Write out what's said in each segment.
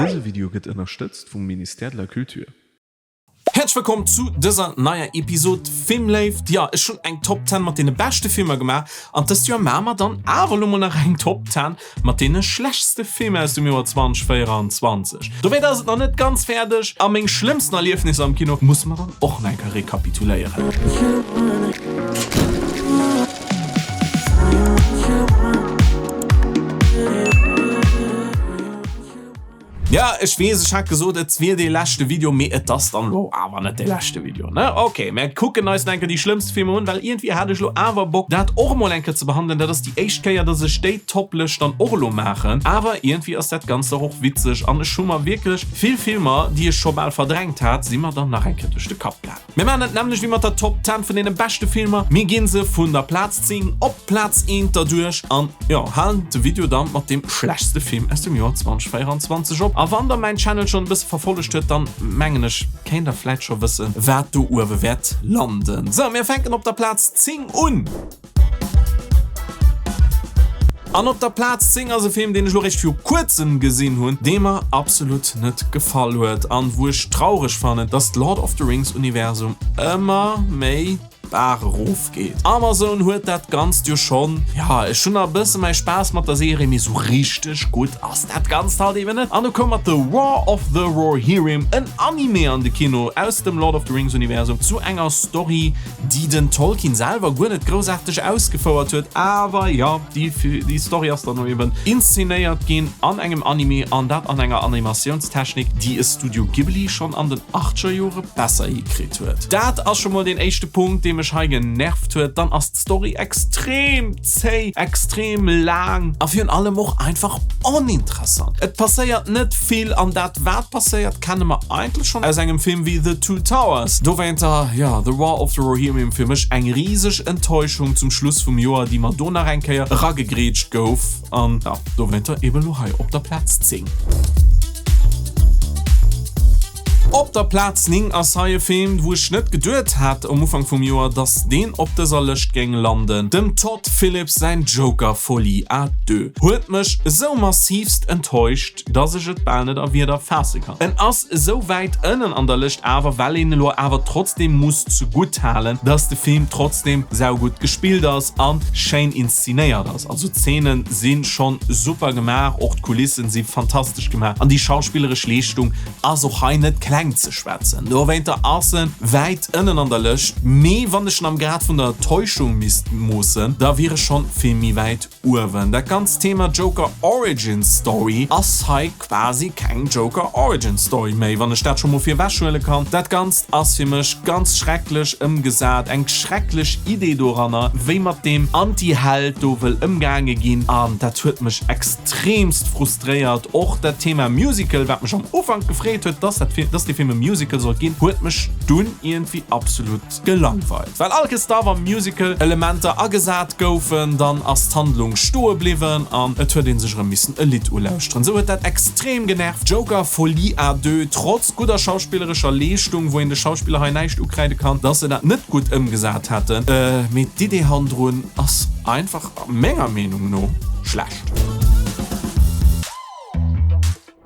Dëse Video gëtt ënnerstëtzt vum Ministère de la Culture. Häerzlech wëllkomm zu dëser neier Episode Filmléift. Jo, ech hunn eng Top 10 mat deene beschte Filmer gemaach an dëst Joer maache mer dann awer elo mol nach eng Top 10 mat deene schlechtste Filmer aus dem Joer 2024. Dowéint ass et nach net ganz fäerdeg a meng schlëmmsten Erliefnisser am Kino musse mer dann och nach eng Kéier rekapituléieren. Jo, ech weess, ech hat gesot, et wier dee leschte Video, mee et ass dann elo awer net dee leschte Video, ne? Ok, mär kucken eis nach eng Kéier déi schlëmmst Filmer un, well iergendwéi hat ech elo awer Bock, dat och emol eng Kéier ze behandelen. Dat ass déi éischt Kéier, dass ech déi Top-Lëscht dann och elo maachen, awer iergendwéi ass dat Ganzt dach och witzeg an ech hu mer wierklech vill Filmer, déi ech scho bal verdrängt hat, si mer dann nach eng Kéier duerch de Kapp gaangen. Mir maachen et nämmlecht wéi mat der Top 10 vun deene beschte Filmer, mir ginn se vun der Plaz 10 op d'Plaz 1 derduerch an jo, halen de Video dann mat deem schlechtste Film aus dem Joer 2024 op. A wann der mäin Channel schonn e bësse verfollegt huet, dann mengen ech kéint der vläit scho wëssen, wat do uewe wäert landen. Sou, mir fänken op der Plaz 10 un. An op der Plaz 10 ass e Film, deen ech lo réischt viru kuerzem gesinn hunn, dee mer absolut net gefall huet an wou ech traureg fannen, dass d'Lord of the Rings Universum ëmmer méi d'Baach erof geet. Amazon huet dat Ganzt jo schonn, jo ech hunn nach e bësse mäi Spaass mat der Serie, mee sou richteg gutt ass dat Ganzt halt eben net. An do koum mat The War of the Rohirrim en Anime an de Kino aus dem Lord of the Rings Universum zu enger Story, déi den Tolkien selwer guer net groussaarteg ausgefouert huet, awer jo, déi déi Story ass dann elo eben inszenéiert ginn an engem Anime, an dat an enger Animatiounstechnik, déi e Studio Ghibli schonn an den achtzeger Jore besser hikritt huet. Dat ass scho mol deen éischte Punkt, dee mech hei genervt huet. Dann ass d'Story extrem zéi, extrem laang a virun allem och einfach oninteressant. Et passéiert net vill an dat wat passéiert kenne mer eigentlech schonn aus engem Film wéi The Two Towers. Dowéinter, jo, The War of the Rohirrim fir mech eng riseg Enttäuschung zum Schluss vum Joer, déi mer do nach eng Kéier eragegrätscht gouf an jo, dowéinter eben elo hei op der Plaz 10. Op der Plaz 9 ass hei e Film, wou ech net geduet hat um Ufank vum Joer, dass deen op dëser Lëscht géing landen. Dem Todd Phillips säin Joker Folie à deux huet mech esou massivst enttäuscht, dass ech et bal net a Wierder faasse kann. En ass esou wäit ënnen an der Lëscht awer well een elo awer trotzdem muss zegutt halen, dass de Film trotzdem saugutt gespillt ass an schéin inszenéiert ass. Also d'Szenen si schonn super gemaach, och d'Kulissen si fantastesch gemaach an déi schauspilleresch Leeschtung ass och hei net kleng ze schwätzen. Dowéinter ass en wäit ënnen an der Lëscht, mee wann ech en am Grad vun der Täuschung misst moossen, da wier e schonn vill méi wäit uewen. Dat ganzt Thema Joker Origin Story ass hei quasi keng Joker Origin Story méi, wann ech dat scho mol virwech huele kann. Dat Ganzt ass fir mech ganz schrecklech ëmgesat, eng schrecklech Idee doranner, wéi mat deem Anti-Held do wëll ëmgaange ginn an dat huet mech extremst frustréiert. Och dat Thema Musical, wat mech am Ufank gefreet huet, dass dat dass dee Film e Musical sollt ginn, huet mech dunn iergendwéi absolut Gelangweilt. Well all Kes da wa Musical Elementer agesat goufen, dann ass d'Handlung stoe bliwwen an et huet een sech erëm missen e Lidd ulauschteren. Sou huet dat extrem genervt. Joker Folie à deux, trotz gudder schauspillerescher Leeschtung, wou een de Schauspiller hei näischt ukräide kann, dass se dat net gutt ëmgesat hätten, mee d'Idee hanndrun ass einfach menger Meenung no schlecht.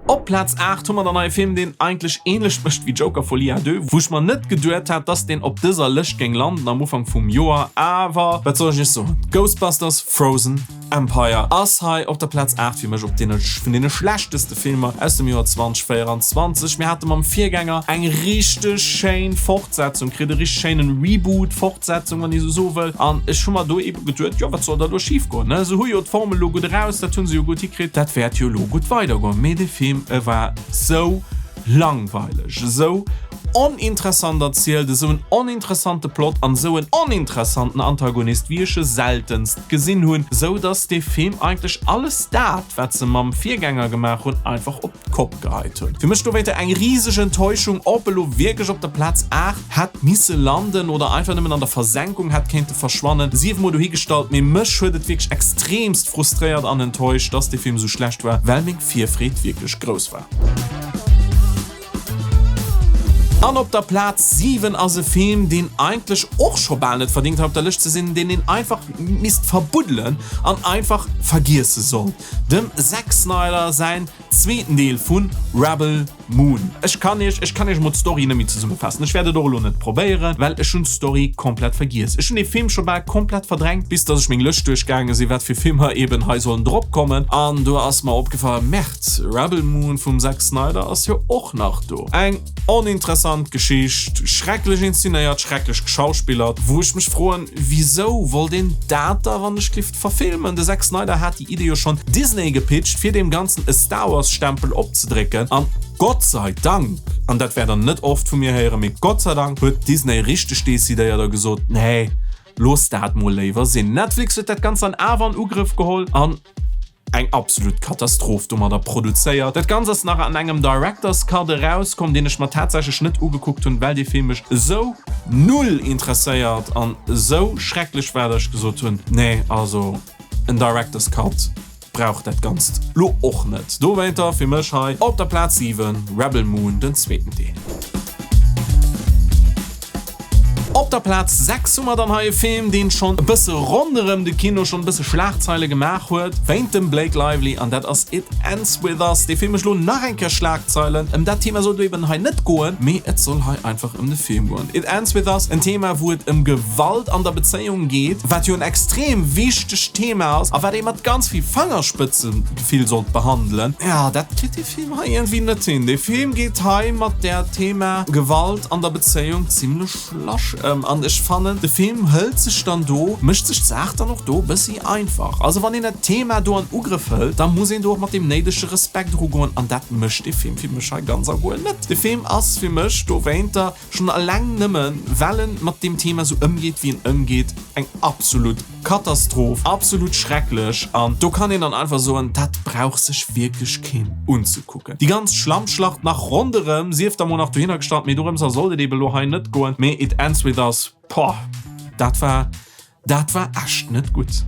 Op Plaz 8 hu mer dann hei e Film, deen eigentlech ähnlech mécht wéi Joker Folie à deux, wou ech mer net geduet hat, dass deen op dëser Lëscht géing landen am Ufank vum Joer. Awer wat soll ech iech soen, Ghostbusters Frozen Empire ass hei op der Plaz 8 fir mech op deene vun deene schlechteste Filmer aus dem Joer 2024. Mir hate mam Virgänger eng richteg schéin Fortsetzung kritt, e richteg schéinen Reboot, Fortsetzung, wann ee sou soe wëll, an ech hu mer do eebe geduet, jo wat soll da lo schif goen, ne, se hu jo d'Formel lo gutt eraus, dat hu se jo gutt hikritt, dat wäert jo lo gutt weidergoen. Mee de Film, e war sou langweileg, esou oninteressant erzielt, esou en oninteressante Plot an esou en oninteressanten Antagonist, wéi ech e seltenst gesinn hunn, sou dass dee Film eigentlech alles dat, wat se mam Virgänger gemaach hunn, einfach op d'Kopp geheit hunn. Fir mech dowéinter eng riseg Enttäuschung, ob e lo wierklech op der Plaz 8 hätt misse landen oder einfach nëmmen an der Versenkung hätt kéinte verschwannen, sief mol dohigestallt, mee mech huet et wierklech extremst frustréiert an enttäuscht, dass dee Film esou schlecht war, well meng Virfreed wierklech grouss war. An op der Plaz 7 ass e Film, deen eigentlech och scho bal net verdingt hei op der Lëscht ze sinn, deen een einfach misst verbuddelen an einfach vergiesse sollt, dem Zack Snyder säin. zweeten Deel vu Rebel Moon. Ech kann iech, ech kann iech emol d'Story net méi zesummefaassen. Ech wäert et och elo net probéieren, well ech hunn d'Story komplett vergiess. Ech hunn dee Film scho bal komplett verdrängt, bis dass ech meng Lëscht duerchgaange sinn, wat fir Filmer eben hei sollen drop kommen. An do ass mer opgefall, Merde, Rebel Moon vum Zack Snyder ass jo och nach do. Eng oninteressant Geschicht, schrecklech inszenéiert, schrecklech geschauspillert, wou ech mech froen, wisou wollt een dat da wann ech glift verfilmen? De Zack Snyder hat déi Idee jo schonn Disney gepitcht, fir deem Ganzen e Star Wars Stempel opzedrécken, an Gott sei Dank, an dat wäert der net oft vu mir héieren, mee Gott sei Dank huet Disney richteg decidéiert a gesot, nee, looss dat mol léiwer sinn. Netflix huet dat Ganzt dann awer an Ugrëff geholl an eng absolut Katastroph domadder produzéiert. Dat Ganzt ass nach an engem Director's Cut erauskomm, deen ech mer tatsächlech net ugekuckt hunn, well dee Film mech esou null interesséiert an esou schrecklech war, dass ech gesot hunn, nee, also en Director's Cut brauch dat Ganzt lo och net. Dowéinter fir mech hei op der Plaz 7 Rebel Moon, den zweeten Deel. Op der Plaz 6 hu mer dann hei e Film, deen schonn e bësse ronderëm de Kino schonn e bësse Schlagzeile gemaach huet, wéint dem Blake Lively, an dat ass It Ends With Us. Dee Film mécht elo nach eng Kéier Schlagzeilen. Ëm dat Thema soll do eben hei net goen, mee et soll hei einfach ëm de Film goen. It Ends With Us, en Thema, wou et ëm Gewalt an der Bezéiung geet, wat jo en extrem wichtegt Thema ass a wat ee mat ganz vill Fangerspëtzegefill sollt behandelen. Jo, dat kritt dee Film hei iergendwéi net hin. Dee Film geet hei mat där Thema Gewalt an der Bezéiung zimlech lasch ëm an ech fannen de Film hëlt sech dann do, mécht sech d'Saach dann och do e bëssi einfach. Also wann een dat Thema do an Ugrëff hëlt, da muss een do och mat deem néidege Respekt erugoen an dat mécht dee Film fir mech hei ganz a guer net. De Film ass fir mech dowéinter Schon alleng nëmmen well en mat deem Thema sou ëmgeet wéi en ëmgeet, eng absolut Katastroph, absolut schrecklech an do kann een dann einfach soen, dat brauch sech wierklech keen unzekucken. Déi ganz Schlammschlacht nach ronderëm sief da mol nach dohinner gestallt, mee dorëms sollt et eben elo hei net goen, mee It Ends With Us, poah, dat war Dat war echt net gutt.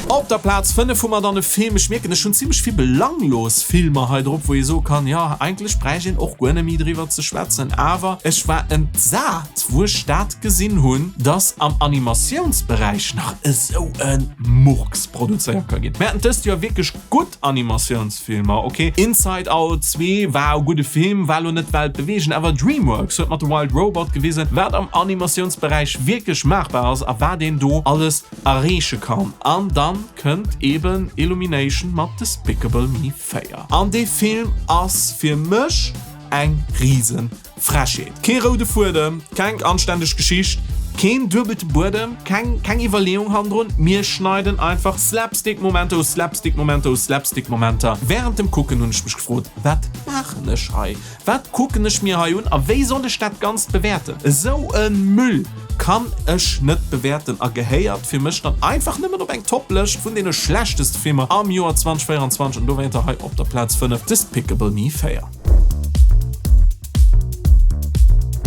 Op der Plaz 5 hu mer dann e Film, ech mierken ech hunn zimmlech vill belanglos Filmer hei drop, wou ee soe kann, jo eigentlech bräicht een och guer net méi driwwer ze schwätzen, awer ech war entsat wou ech dat gesinn hunn, dass am Animatiounsberäich nach esou e Murks produzéiert ka ginn. Mir haten dëst Joer wierklech gutt Animatiouns. Filmer, ok. Inside Out 2 war e gudde Film, war lo net weltbeweegend, awer Dreamworks huet mat The Wild Robot gewisen, wat am Animatiounsberäich wierklech maachbar ass a wat een do alles erreeche kann. An dann kënnt eben Illumination mat Despicable Me 4. An dee Film ass fir mech eng riesen Frechheet. Kee roude Fuedem, keng anständeg Geschicht, keen duebelte Buedem, keng keng Iwwerleeung hannendrun. Mir schneiden einfach Slapstick-Momenter u Slapstick-Momenter u Slapstick-Momenter. Wärend dem Kucken hunn ech mech gefrot, Wat maachen ech hei? Wat kucken ech mir hei un a wéi soll ech dat Ganzt bewäerten? Esou e Müll kann ech net bewäerten a gehéiert fir mech dann einfach nëmmen op eng Top-Lëscht vun deene schlechteste Filmer am Joer 2024 an dowéinter hei op der Plaz 5 Despicable Me 4.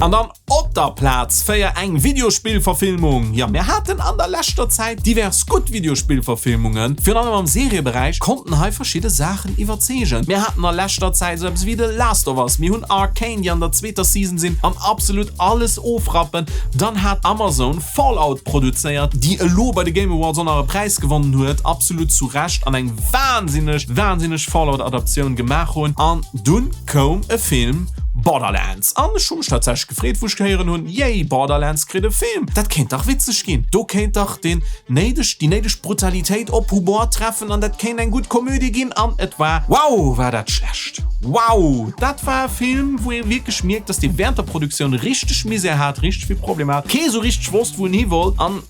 An dann op der Plaz 4 eng Videospillverfilmung. Jo, mir haten an der leschter Zäit divers gutt Videospillverfilmungen. Virun allem am Serieberäich konnten hei verschidde Saachen iwwerzeegen. Mir haten a leschter Zäit esou eppes wéi The Last of Us, mir hunn Arcane, déi an der zweeter Season sinn an absolut alles ofrappen. Dann hat Amazon Fallout produzéiert, déi elo bei de Game Awards och nach e Präis gewonnen huet, absolut zu Recht, an eng wahnsinneg, wahnsinneg Fallout-Adaptioun gemaach hunn. An dunn koum e Film, Borderlands. An ech hu mech tatsächlech gefreet, wou ech gehéieren hunn, Yay, Borderlands kritt e Film! Dat kéint dach witzeg ginn! Do kéint dach deen néideg, déi néideg Brutalitéit op Humor treffen an dat kéint eng gutt Komödie ginn. An et war, wow, war dat schlecht! Wow, dat war e Film, wou ee wierklech mierkt, dass dee während der Produktioun richteg Misär hat, richteg vill Problemer hat, kee sou richteg wosst, wou en hi wollt an,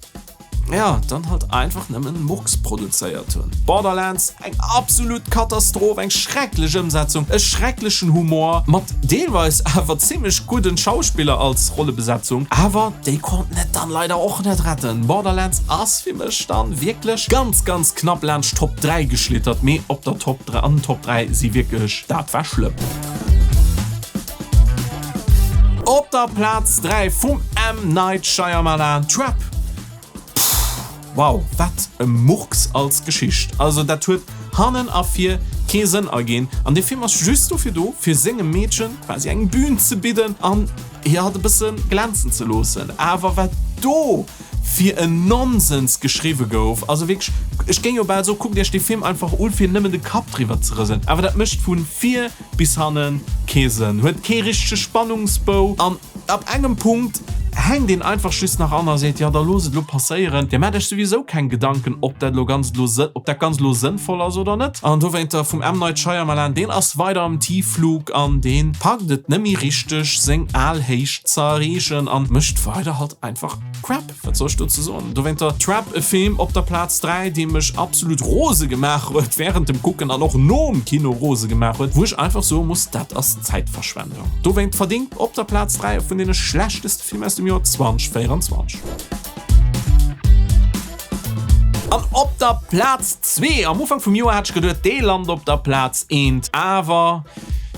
ja, dann halt einfach nëmmen Murks produzéiert hunn. Borderlands, eng absolut Katastroph, eng schrecklech Ëmsetzung, e schrecklechen Humor, mat deelweis awer zimmlech gudden Schauspiller als Rollebesetzung, awer déi konnten et dann leider och net retten. Borderlands ass fir mech dann wierklech ganz, ganz knapp laanscht Top 3 geschlittert, mee op der Top 3, an den Top 3 si wierklech, dat war schlëmm. Op der Plaz 3 vum M. Night Shyamalan, Trap. Pff, wow, wat e Murks als Geschicht. Also dat huet hannen a vir kee Sënn erginn. An dee Film ass just dofir do, fir sengem Meedchen quasi eng Bühn ze bidden an hir hatt e bësse glänzen ze loossen. Awer wat do. fir en Nonsens geschriwwe gouf. Also wierklech, ech géing jo bal soen, kuckt iech dee Film einfach un, fir nëmmen de Kapp driwwer ze rëselen. Awer dat mécht vu vir bis hanne kee Sënn, huet kee richtege Spannungsbou an ab engem Punkt hänkt een einfach just nach an a seet, jo da looss et elo passéieren, dir maacht iech souwisou keng Gedanken, ob dat elo ganz elo, ob dat Ganzt elo sënnvoll ass oder net. An dowéinter vum M. Night Shyamalan, deen ass weider am Tiefflug an dee packt et net méi richteg seng al Héicht ze erreechen an mécht weider halt einfach Crap. Wat soll ech dozou soen? Dowéinter Trap, e Film op der Plaz 3, dee mech absolut rose gemaach huet wärend dem Kucken an och nom Kino rose gemaach huet, wou ech einfach soe muss, dat ass Zäitverschwendung. Dowéint verdingt op der Plaz 3 vun deene schlechteste Filmer aus dem Joer 2024. An op der Plaz 2, am Ufank vum Joer hat ech geduet, dee lant op der Plaz 1, awer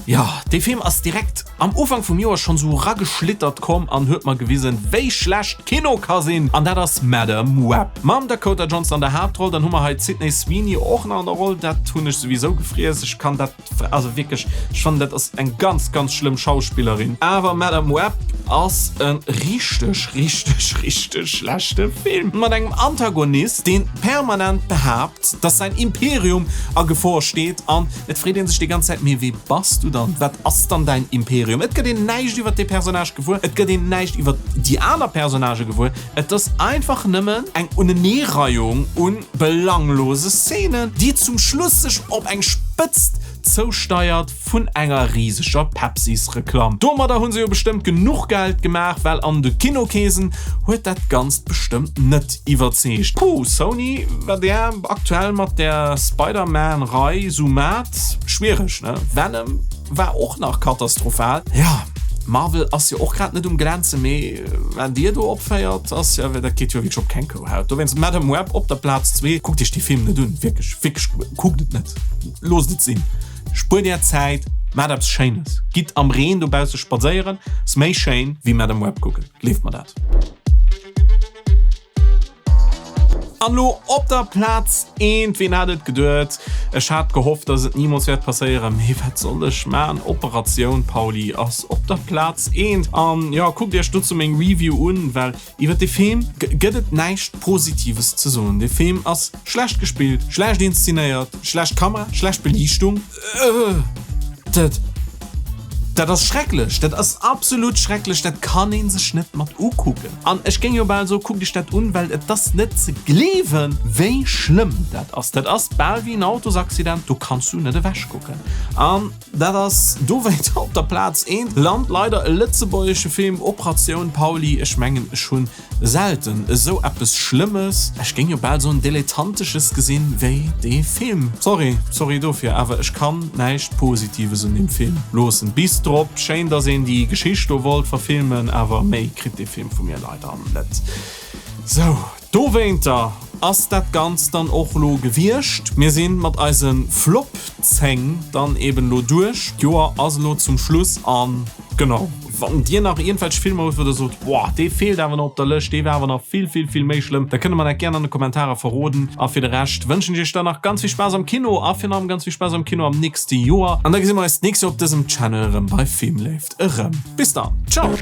jo, dee Film ass direkt am Ufank vum Joer schonn sou rageschlittert komm an huet mer gewisen, wéi schlecht Kino ka sinn, an dat ass Madame Web mam Dakota Johnson an der Haaptroll. Dann hu mer hei d'Sydney Sweeney och nach an der Roll, dat hunn ech souwisou gefriess, ech kann dat, also wierklech, ech fannen dat ass eng ganz, ganz schlëmm Schauspillerin. Awer Madame Web ass e richteg, richteg, richteg schlechte Film mat engem Antagonist, deen permanent behaapt, dass säin Imperium a Gefor steet an Et freet een sech déi ganz Zäit, mee wee bass du dann? Wat ass dann däin Imperium? Et gëtt een näischt iwwer dee Personnage gewuer, et gëtt een näischt iwwer déi aner Personnagë gewuer. Et ass einfach nëmmen eng Uneneereiung u belanglose Szenen, déi zum Schluss sech op eng Spëtzt zousteiert vun enger riseger Pepsis-Reklamm. Domadder hu se jo bestëmmt genuch Geld gemaach, well an de Kinokeesen huet dat Ganzt bestëmmt net Iwwerzeegt. Puh, Sony, wat där aktuell mat där Spider-Man Rei sou maat, schwiereg ne? Venom war och nach katastrophal. Jo, Marvel ass jo och grad net um glänzen, mee wat dir do opféiert ass jo, dat geet jo wierklech op keng Kouhaut. Dowéinst Madame Web op der Plaz 2. Kuckt iech dee Film net un, wierklech, wierklech, kuckt et net, loosst et sinn, spuert är Zäit, maacht eppes Schéines, gitt am Reen dobausse spadséieren, ass méi schéin wéi Madame Web kucken, gleeft mer dat. An lo op der Plaz eent, ween hat et geduet? Ech hat gehofft, dass et nimools wäert passéieren, mee wat soll ech man? Operatioun Pauli ass op der Plaz eent. An jo, kuckt iech dozou meng Review un, well iwwer de Film gëtt et näischt Positives ze soen. De Film ass schlecht gespillt, schlecht inszenéiert, schlecht Kamera, schlecht Beliichtung. Dat, dat ass schrecklech, dat ass absolut schrecklech, dat kann ee sech net mat ukucken. An ech géing jo bal soen, kuckt iech dat un, well et ass net ze gleewen, wéi schlëmm dat ass. Dat ass bal wéi en Autosaccident, do kanns du net ewechkucken. An dat ass dowéinst op der Plaz eent Land leider e lëtzebuergesche Film, Operatioun Pauly. Ech mengen, ech hunn Selten esou eppes Schlëmmes, ech géing jo bal soen Dilettantesches gesinn, wéi dee Film. Sorry, sorry dofir, awer ech kann näischt Positives un deem Film loossen. Bis drop, schéin dass een déi Geschicht do wollt verfilmen, awer méi kritt dee Film vu mir leider net. Sou, dowéinter ass dat Ganzt dann och lo gewiescht. Mir sinn mat eise Flop 10 dann eben lo duerch. D'Joer ass elo zum Schluss an genau. Wann dir nach iergendwelch Filmer hutt, wou der sot, boah, dee feelt awer nach op der Lëscht, dee war awer nach vill, vill, vill méi schlëmm, da kënnt der mer dat gären an de Kommentarer verroden. A fir de Rescht wënschen ech iech dann nach ganz vill Spaass am Kino a virun allem ganz vill Spaass am Kino am nächste Joer. An da gesi mer eis d'nächst Joer op dësem Channel erëm bei Filmléift erëm. Bis dann, ciao!